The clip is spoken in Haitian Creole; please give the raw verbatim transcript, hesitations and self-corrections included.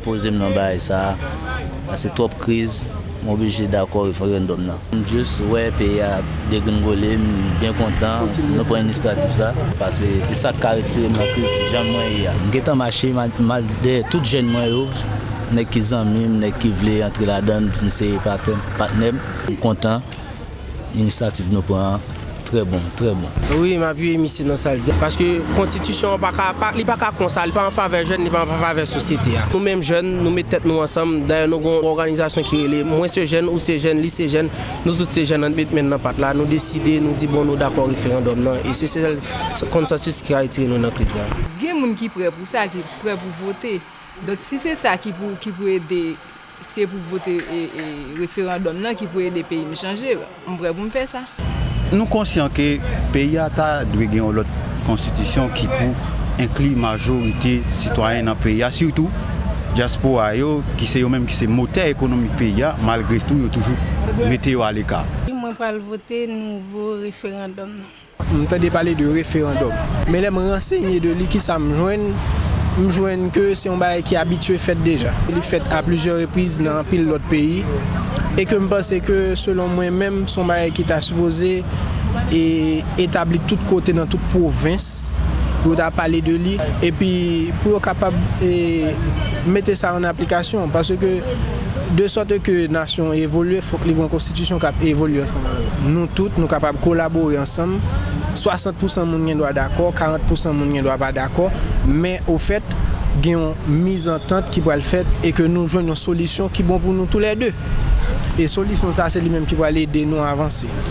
Poze m nan bagay sa a, pase twòp kriz, m oblije dakò referandòm nan. M jis wè peyi a degringole, m byen kontan nou pran inisyativ sa, pase se sa k ka retire m nan kriz jan mwen ye a. M gentan mache, m al, m al dèyè tout jèn mwen yo, nèg ki zanmi m, nèg ki vle antre ladan l, m seye patè-, patnè m. M kontan. Inisyativ nou pran an, trè bon, trè bon. Wi, m apiye misye nan sa l di a. Paske konstitisyon an pa ka, pa, li pa ka konsa, li pa an favè jèn, li pa an favè sosyete a. Nou menm jèn, nou met tèt nou ansanm. Dayè, nou gen yon òganizasyon ki rele Mwen se jèn, ou se jèn, li se jèn. Nou tout se jèn, ann met men nan pat la. Nou deside, nou di bon, nou dakò referandòm nan. E se sèl konsansis ki ka retire nou nan kriz la. Gen moun ki prè pou sa, ki prè pou vote. Donk, si se sa ki pou, ki pou ede, se pou vote, e, e, referandòm nan ki pou ede peyi m chanje, m prè pou m fè sa. Nou konsyan ke peyi a ta dwe gen yon lòt konstitisyon ki pou enkli majorite sitwayen nan peyi a, sitou dyaspora yo, ki se yo menm ki se motè ekonomik peyi a, malgre tou, yo toujou mete yo aleka. Wi, mwen pral vote nouvo referandòm nan. M tande pale de referandòm. Men lè m ransenye de li, kisa m jwenn? M jwenn ke se yon bagay ki abitye fèt deja. Li fèt a plizyè repriz nan anpil lòt peyi. E ke m panse ke, selon mwen menm, se yon bagay ki ta sipoze e etabli tout kote nan tout pwovens pou yo ta pale de li. Epi pou yo kapab e mete sa an aplikasyon. Paske de sòt ke nasyon evolye, fòk li gen yon konstitisyon k ap evolye ansanm avè l. Nou tout, nou kapab kolabore ansanm. Swasant pousan moun gen dwa dakò, karant pousan moun gen dwa pa dakò, men ofèt, gen yon mizantant ki pral fèt e ke nou jwenn yon solisyon ki bon pou nou toulède. E solisyon sa, se li menm ki pral ede nou avanse.